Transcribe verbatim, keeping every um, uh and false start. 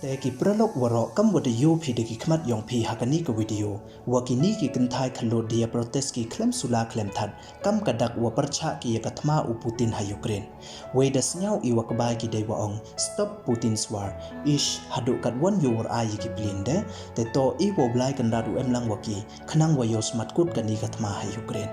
Te ki paralok waroh, kam wa da yoo phi da ki khmat yong phi ha kani ka video, wa kini ki kynthai khyllood da ya protest ki khlem sula khlem that, kam ka dak wa pyrchah ki ya ka thma u Putin ha Ukraine. Wei da sñiaw i wa kbai ki dei wa ong, "Stop Putin's war." Ish, haduh katwon yow war ai ya ki plane de, te toh i wa u Blai Kynrad u em lang wa ki, khnang wa yow smat kut kani ka thma ha Ukraine.